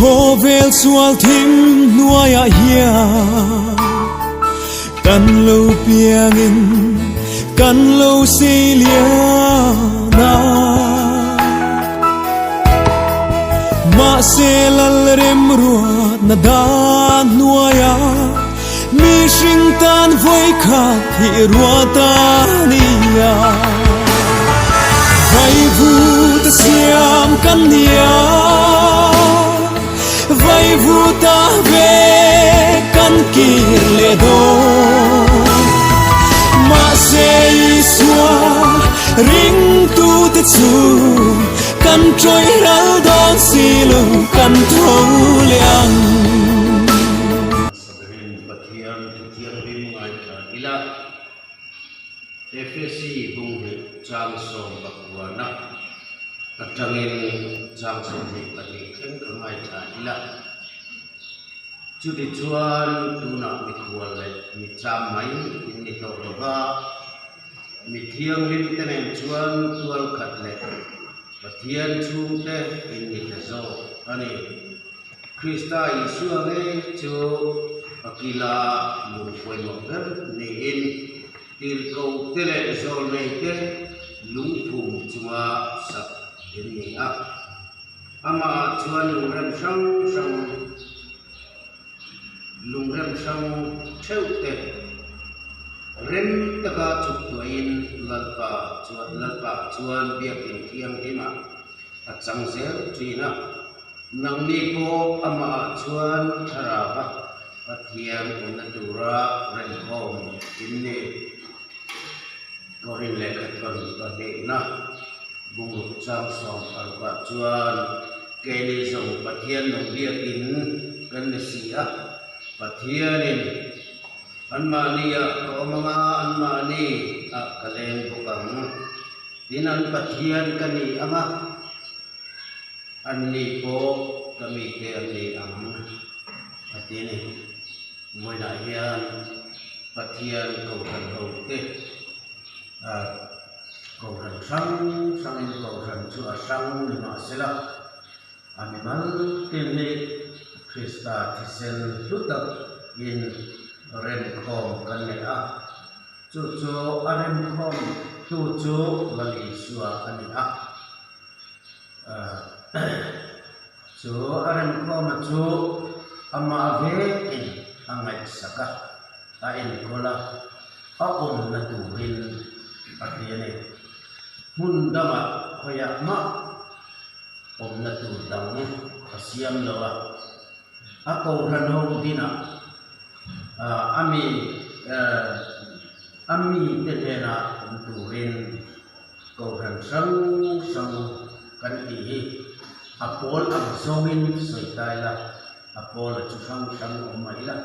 Khawvel sual thim hnuaiah hian kan lo piangin kan lo seilian a. Mahse Lalremruatna dan hnuaiah mihring tan vawikhat hi ruat a ni a. Vaivuta siam kan ni a, vaivuta ve kan kir leh dawn. Mahse Isua ringtute chu kan tawih ral dawn si lo, kan tho leh ang. Saberin Pathian thu thianghlim ngaithla ila, Efesi bunghnih chang 19 atangin chang 22 thleng ka ngaithla ila. Chutichuan tunah mikhual leh micham mai in ni tawh lo va, mi thianghlim te nen chuan tual khat leh Pathian chhungte in ni ta zawk a ni. Krista Isua ngei chu a kila lung pawimawh ber niin tirhkoh te leh zawlnei te lungphum chunga sak in ni a. Amah chuan lungrem hrang hrang lungrem hrang theuh te rem taka chuk tuahin Lalpa chuan Lalpa chuan biakin thianghlimah a chang zel thin a. Nangni pawh amah chuan thlarau a Pathian awmna tura remkhawm in ni. Korin lehkhathawn pahnihna bungruk chang 16 ah chuan keini zawng Pathian nung biakin kan ni si a, Pathianin anmahni ah ka awm anga anmahni ah ka leng bawk ang, tin an Pathian ka ni anga anni pawh ka mite an ni ang a ti a ni. Vawiinah hian Pathian Kohhran hote Kohhran hrang hrangin Kohhran chu a hrang ni mahsela a mimal tin hi Krista thisen hlu takin remkhawm kan nei a, chu chu a remkhawm tu chu Lal Isua a ni a. Chu a remkhawma chu amah vekin a ngaihsak a, a enkawl a, a awmna turin a ti a ni. Hmun dangah khawiah mah awmna tur dang a siam lo a, a kohhran ho dinah a mi a mite hnenah awm turin Kohhran hrang hrang kan tih hi a pawl ang zawngin sawi ta ila, a pawl a chu hrang hrang awm mah ila,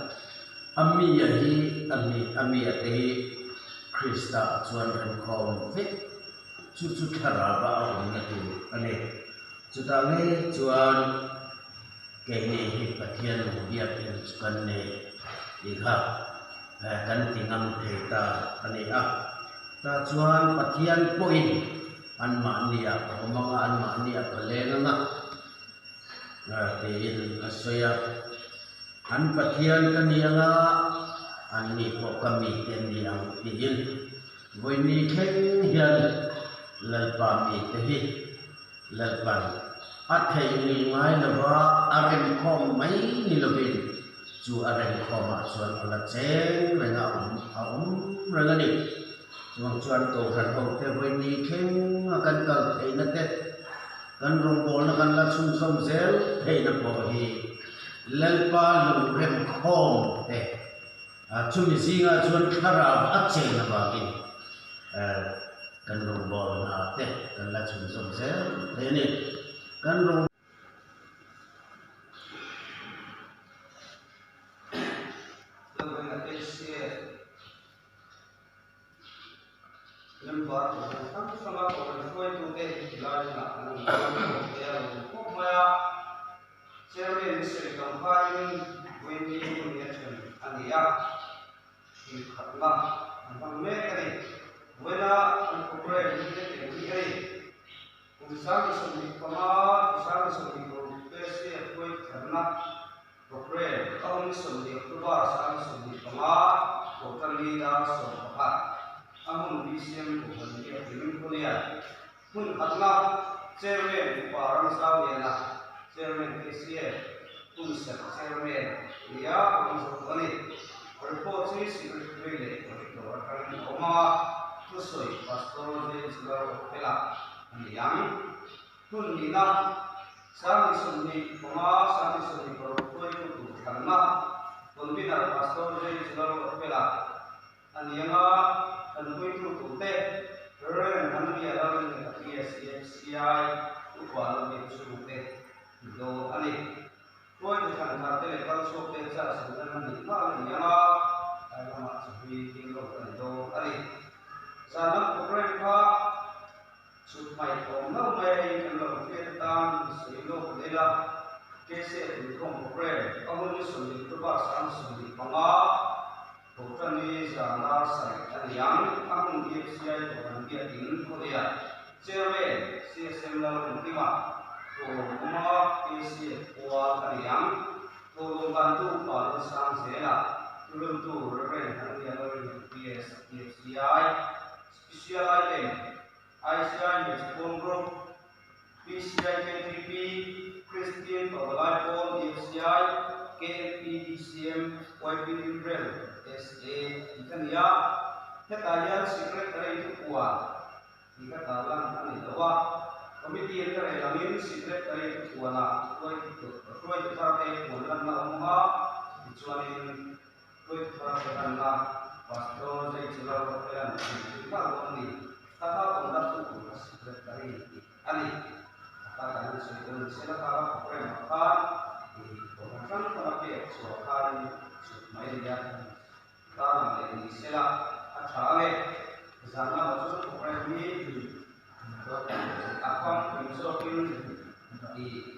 a mi a hi a mi a mi a te hi Krista ah chuan remkhawm vek chu chu thlarau a awmna tur a ni. Chutah ngei chuan keini hi Pathian lung biakin chu kan nei tih kha kan ti ngam thei ta a ni a. Tah chuan Pathian pawhin anmahniah ka awm anga, anmahniah ka leng anga tiin a sawi a. An Pathian ka ni anga, anni pawh ka mite an ni ang tiin vawiini thleng hian Lalpa mite hi Lalpan a theihnghilh ngai lova a remkhawm mai ni lovin chu a remkhawmah chuan a la cheng reng a, a awm reng a ni. Chuvang chuan Kohhran hote vawiini thleng a kan kal theihna te, kan rawngbawlna kan la chhunzawm zel theihna pawh hi Lalpa lungremkhawm te chumi zingah chuan thlarau a chen avangin Kan rawngbâwl hna te kan la chhunzawm zel thei a ni. Kan rawn. Member kohhran hrang hranga kohhran hruaitute tilai hunah an awm chuan thawk te a rawn awm khawp mai a. Chairman sawi tam khain vawiin hun hi a then a ni a. Inkhatna an hmang mek a ni. Vawiina an programme hi hetiang hi a ni. Kum 25 thu 26 pc a hruai tharna. Thlanna Programme a hun 20 October 25 Thawhtanni dar 11 a hun BCM Kohhran Biakin Khawlian hmun khatna Chairman Upa Ramzauliana Chairman KCF Hunserh Chairman nia a awm zawk a ni. Report hi Secretary leh Auditor atangin a awm a, thusawi Pastor James Lalruatfela a ni ang. Hun nihna, 2025, 2026 hruaitu tur thlanna, Convener Pastor James Lalruatfela a ni ang a, tanpuitu turte Rev. Hanania Lalrinhleka PSEFCI Upa Lalbiak chhungte ni dawn a ni. Hruaitu thlan thar te leh kal chhuak te charge an tan a nih nghal a ni ang a, tlai lamah chahui ding lo a ni dawn a ni. Zan lam programme kha Chhut hmaih awm lo mai a hei kan lo hriat atan sawi lawk leh a, Kese Tuithawng Programme a hun ni 20 October 25 Thawhṭani zana sarih a ni ang. A hun EFCI Kohhran Biakin Khawlia Chairman CSM Lalrinkima Thawhlawm awma KCF pual a ni ang. Thawhlawm bantu Pa Lalsang Zela Thuruntu Rev. Hanania Lalrinhmu PS EFCI Special Item, ICI Hmeichhe Group, PCI KTP, Christian Pavalai Pawl, EFCI, KMP DCM, YP Dimrel, SA tih ka ni a. Hetah hian Secretary thupuan tih ka tarlan a ni lo a. Committee an ka rel angin Secretary thupuanah hruaitu tharte puan lanna a awm a, tichuanin Hruaitu thar te lanna Pastor Jay Chulal Hotel an tih nghal dawn a ni. Ka kha conduct tu tur kha secretary tih a ni. A kha kan han sawi dawn ni sela kha ka programme ah khan i kohhran hrang hrang a pek chhuah khanin chhut mai a ni a. Tarlang leh ni sela a tha ang e. Zan lamah chuan programme hi a famkim zawkin i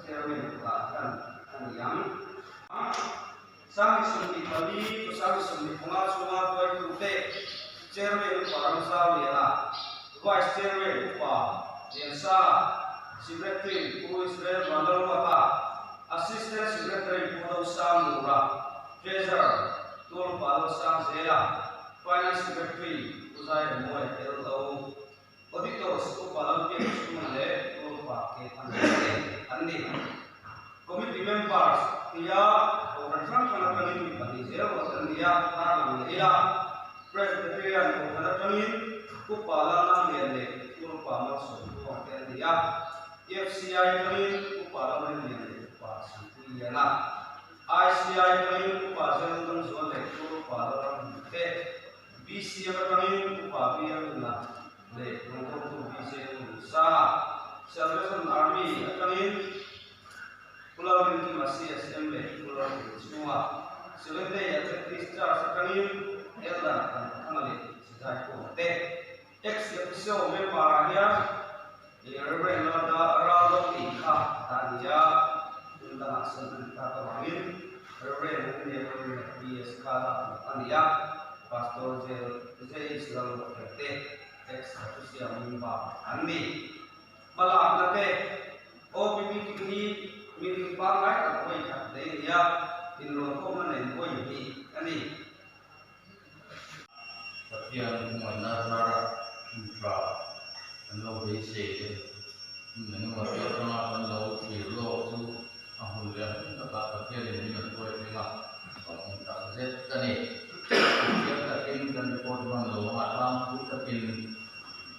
Chairman kutah hlan a ni ang. 2024 to 2025 chhunga hruaitute Chairman Upa Ramzauliana, Vice Chairman Upa Liansanga, Secretary Pu Israel Vanlalruata, Assistant Secretary Pu Dosang Mura, Treasurer Tual Upa Dosang Zela, Finance Secretary Pu Zairemawia LO. Auditors Upa Lalpiak chhunga leh Tualpa te an ni te an ni. Committee members tia Kohhran hrang hrang atangin mi pahnih zel ruat an ni a, tarlang leh ila. Presbyterian Kohhran atangin Upa Lalnanglian leh Tualpa Malsawm Tluang te an ni a. EFCI atangin Upa Lalrinlian leh Upa Sangpuiliana. ICI atangin Upa Zerundangzual leh Tualpa Lalramhmun te. BCM atangin Upa Bialna leh Lungkawmtu BJ Sanga, Salvation Army atangin Pu Lalrinkima CSM leh Pu Lalrinchhunga, Seventh Day Adventist Church atangin Elder Thanthanga leh Chizai Pawh te. Ex-Officio member-ah hian Rev. Raldo tih kha a ni a, hmun dangah sawn a ni tak avangin Rev. Annelie PS kha lak hnawk a ni a, Pastor JH Lalruatfel te ex-officio member an ni. Hmalakna te, OP meeting hi meeting pangngai tak vawi khat nei a ni a, inrawnkhawmna nen vawi hnih a ni. Pathian hmangaihna zara hmunhra kan lo beisei leh hmun engemaw te atanga kan lo thlir lawk chu a hun leh a hmun takah Pathianin min rawn hruai thleng a, lawmawm tak zet a ni. Pathian takin kan report hman lo anga tlangpui takin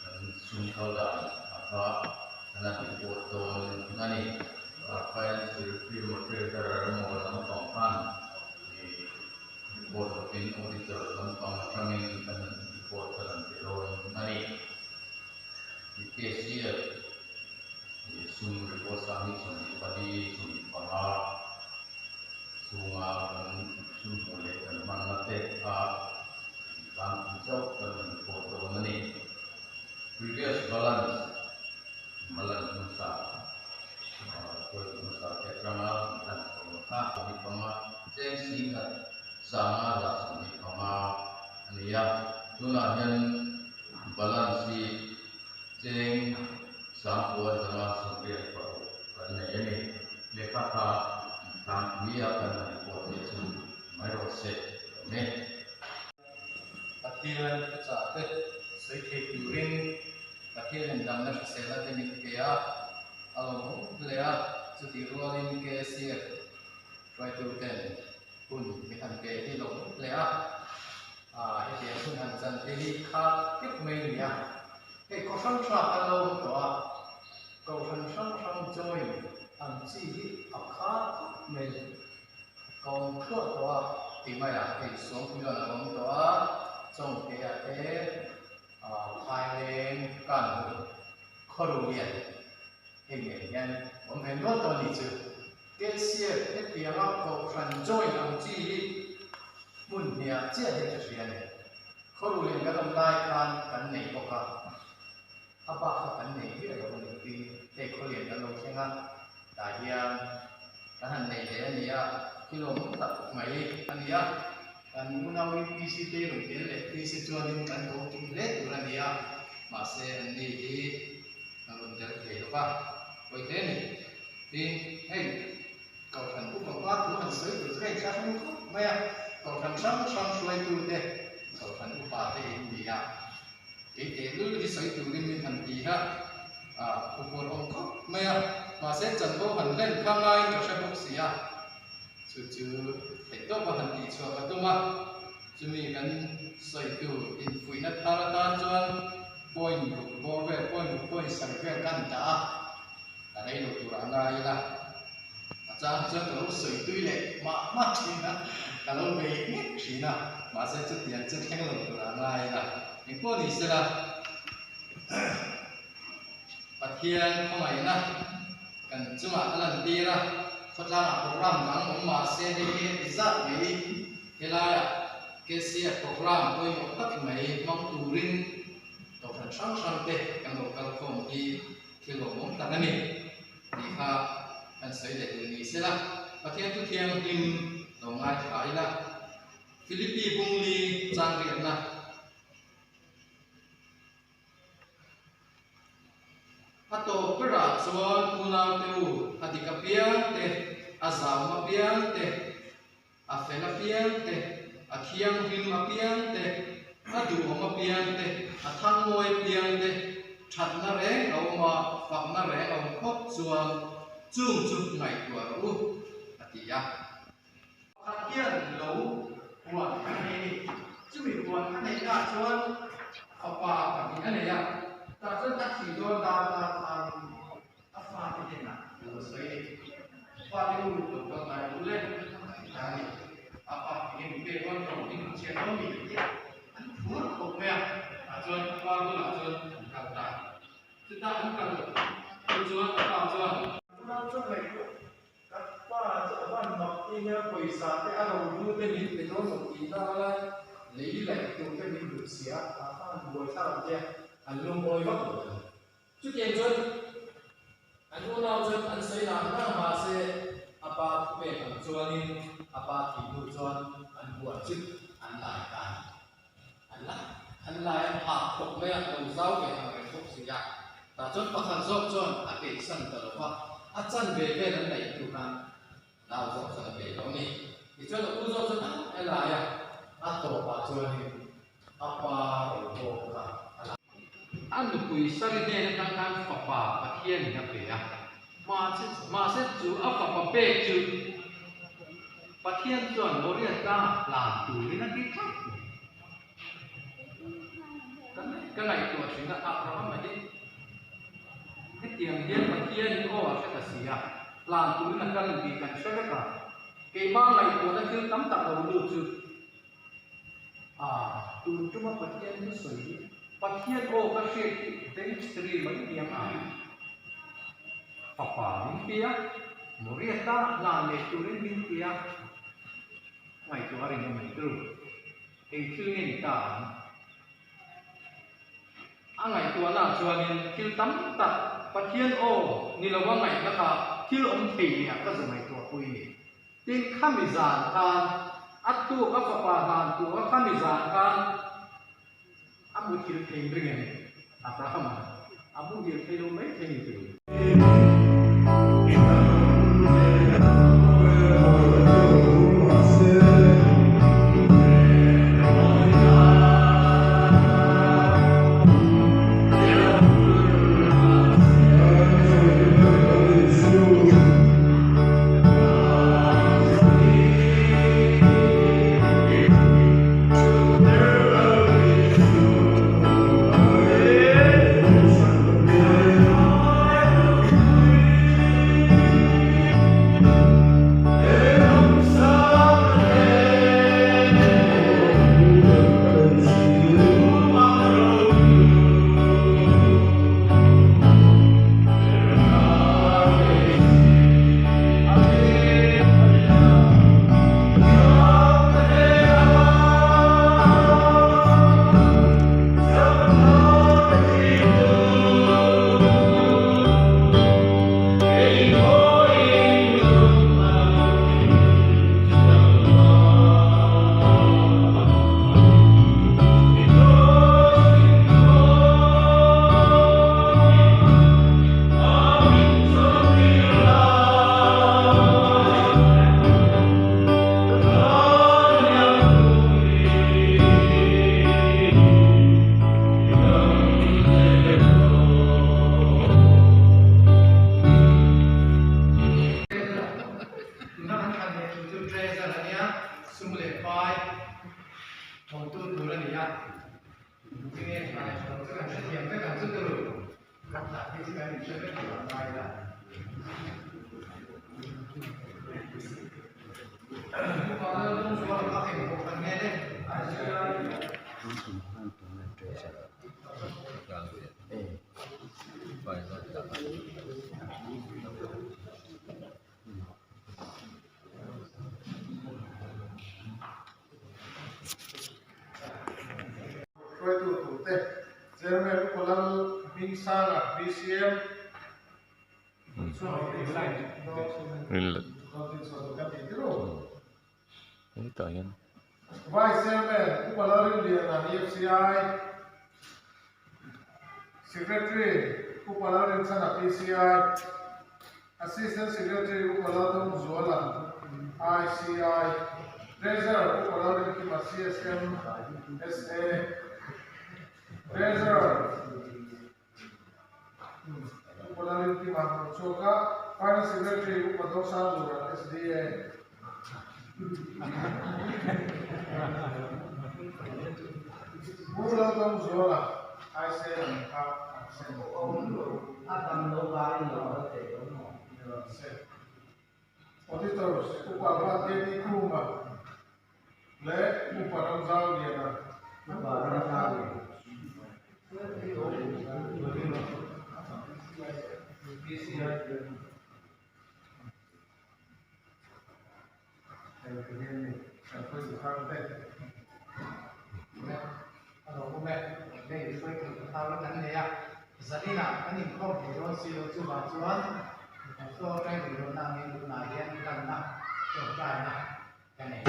kan sum kal dan a kha kan han report dawn a ni. Finance Secretary emaw Treasurer emaw lampang khan Report lovin auditor lampang atangin kan report kan han ti dawn a ni. KCF sum report sang hi 24, 25 chhunga kan sum hmuh leh kan hmanna te kha tlangpui chauh kan han report dawn a ni. Previous balance, balance hmasa, hruaitu hmasa te atanga kan chhawm kha 25 cheng 10,000 525 a ni a, tunah hian balance hi cheng 9,586 kan nei a ni. Lehkha. Pathianin damna hriselna te min pe a, a lawmawm hle a, chutih rualin KCF hruaituten hun min han pe hi lawmawm hle a, hetiang hun han chan te hi kha keuh mai a ni a, hei khaw hrang hrang kan lo awm tawh a, kohhran hrang hrang join ang chi hi a khar khawp mai. Ka awm thluah tawh a ti mai a, hei Suangpuilawn a awm tawh a, Chawngtea te Phaileng kan hmu Khawrulian hei nen hian awm ve nual tawh a nih chu. KCF hetianga kohhran join ang chi hi hmun hniah chiah hian ka hria a ni. Khawrulian kan awm lai khan kan nei bawk a. A bak kha kan nei viau lo a ni tiin hei khawlian kan lo thleng a, tah hian kan han nei leh a ni a, thil awm tak mai a ni a, kan unau UPC te rawn tel leh phei se chuanin kan ko kim hle tur a ni a, mahse an ni hi an rawn tel thei lo va, pawi hle a ni. Tin, hei Kohhran upa hma thu han sawi tur chu ka inthlahrung khawp mai a, Kohhran hrang hrang hruaitute Kohhran upa te in ni a. Kei tehlul hi sawi turin min han ti a, a huphurh awm khawp mai a, mahse chanvo han hlen kha ngaiin ka hre bawk si a, chu chu theihtawp a han tihchhuah ka tum a, chumi kan sawi tur infuihna thar atan chuan point ruk bawr vel, point ruk point sarih vel ka han dah a, ka rei lo tur a ngai ila, a chang chuan ka lo sawi tui leh mah mah thin a, ka lo bei nghek thin a, mahse chutiang chu thleng lo tur a ngai ila, engpawh ni sela Pathian khawngaihna kan chungah a lantir a, khawtlangah program dang awm mahse hei hi heti zat mai helaiah KCF program pawimawh tak mai hmang turin Kohhran hrang hrang te kan lo kal khawm hi thil lawmawm tak a ni tih kha kan sawi leh duh ni sela, Pathian thu thianghlim lo ngaithla ila, Philippi bungli chang riatna a tawp berah chuan unaute u a dik apiang te, a zam apiang te, A fel apiang te, a thianghlim apiang te, a duhawm apiang te, a thangmawi apiang te, thatna reng a awm a, fakna reng a awm phawt chuan chung chu ngaihtuah rawh u, a ti a. Pakhat hian lo huan a nei a ni. Chumi huan a neihnaah chuan fapa pahnih a nei a, tah chuan a thih dawn dar dar khanin A fate hnenah a lo sawi a ni. Fate u lo kal ngai u le, a ti ta a ni. A pa eng nge min pek dawn ro in min chhiat dawn mi ti a, an phur khawp mai a. Tah chuan a pa bulah chuan an kal ta. Chutah an kal hnu chuan a pa chuan. Tunah chuan ngaihtuah ka pa chu a van mak ti hian pawisa te a ro hnu te min pe dawn lo tih na lai lei laih tur te min duh si a, tah khan buai thlak ang che an lungawi vak lo thei. Chutiang chuan an unau chuan an sawi lah lah mahse a pa thu pek ang chuanin a pa thih hnu chuan an huan chu an lai ta a ni. An lai an lai a phah khawp mai a, lo zau ve ang reng bawk si a. Tah chuan pakhat zawk chuan a peihsan ta lo va, a chan ve vel an neih hnu khan nau zawk chuan a peih lo a ni. Tichuan a u zawk chuan a lai a, a tawpah chuanin a pa ro bawk kha a la. A nupui Sari hnen atang khan fapa Pathianin a pe a, mahse chu a fapa pek chu Pathian chuan Moriah tlangah hlan turin a ti tlat mai. Ka ngaihtuah thin a, Abraham-a hi hetiang hian Pathianin aw a hre ta si a, hlan turin a kal tih kan hre vek a, keimah ngaihtuahna thil tam tak lo lut chu A, tun tuma Pathian thu sawi hi Pathian aw ka hriat hi Dentistry mai niang a, fapa min ti a, Moriata hna leh turin min ti a, ngaihtuah a rinawm mai turu. Eng thil nge ni ta ang? A ngaihtuahnaah chuanin thil tam tak Pathian aw ni lova ngaihna kha thil awm thei nia ka zu ngaihtuahpui ni. Tin, khami zan khan, a tuk a fapa hlan tur a khami zan khan a muthilh thei ring em? Abraham-a a muhil thei lo mai thei ni tur. hi chu kan inhre vek lo a ngai la. Upa Laldawngzuala kha eng pawh kan ngen e. Hruaitu turte Chairman Upa Lal Hmingsanga BCM Vice Chairman Upa Lal Rinliana EFCI Secretary Upa Lal Rinchhana PCI Assistant Secretary Upa Laldawngzuala ICI Treasurer Upa Lalrinkima CSM SA Treasurer Upa Lalrinkima Hmuchhuaka Finance Secretary Upa Dawngsanglura SDA Pu Laldawngzuala ICI ang kha an sem. Auditors Upa Vantiani Khuma leh Upa Ramzauliana. Zaninah kan inkhawm thei dawn si lo chuvang chuan tawngtai duh lohna angin tunah hian lanna tawngtaina ka nei.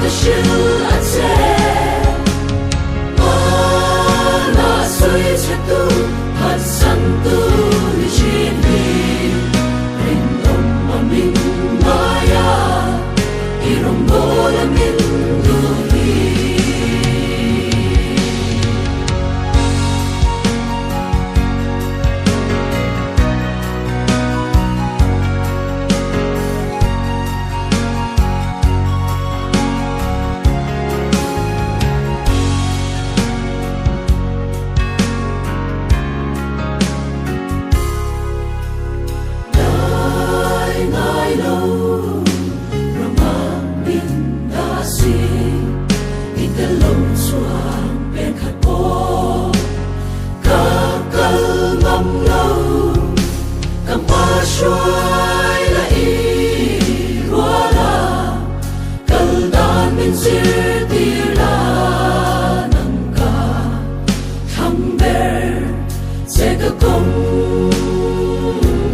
ka hrilh a che. Hmana sawi che tu, phatsan tu ni thin hi. Rinawm a min ngai a, i rawngbâwl a min duh hi. Dai ngai lo rama min dah si, i tel lo chuan pen khat pawh ka kal ngam lo, ka hma hruai la i rual a, kal dan min zirtir la nang ka thlang ber che ka kawng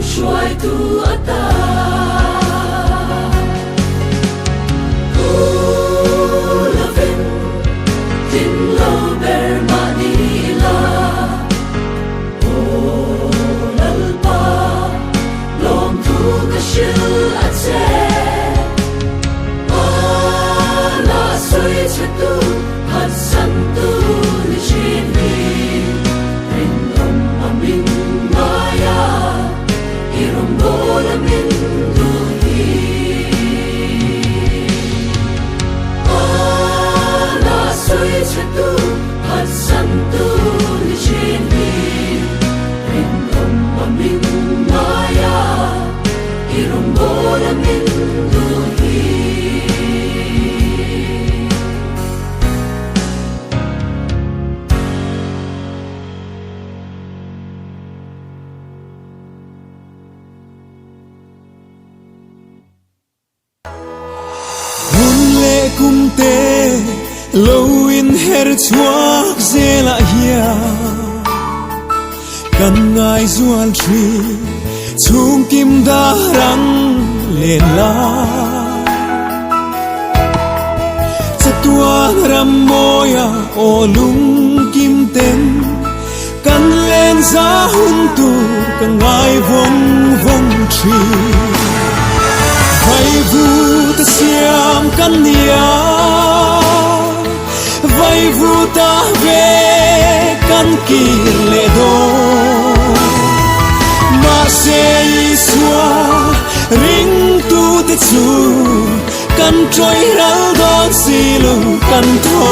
hruaitu atan. Pu lovin tling lo ber mahni ila, Aw Lalpa lawmthu ka hrilh a che. Hmana sawi che tu phatsan tu ni thin hi, rinawm a min ngai a, i rawngbâwl a min duh hi. Hmana sawi che tu phatsan tu ni thin hi, rinawm a min ngai a, i rawngbâwl a min duh hi. Hun leh kum te lo inher chhuak zelah hian kan ngaizual thin chhungkim darang len lai. Chatuan ram mawia aw lungkim ten Kan len za hun tur ka ngai vawng vawng thin. Vaivu ta siam kan nia, vaivu ta ve kan kir leh dawn. Mahse Isua ringtute chu kan tawih ral dawn si lo kan tho.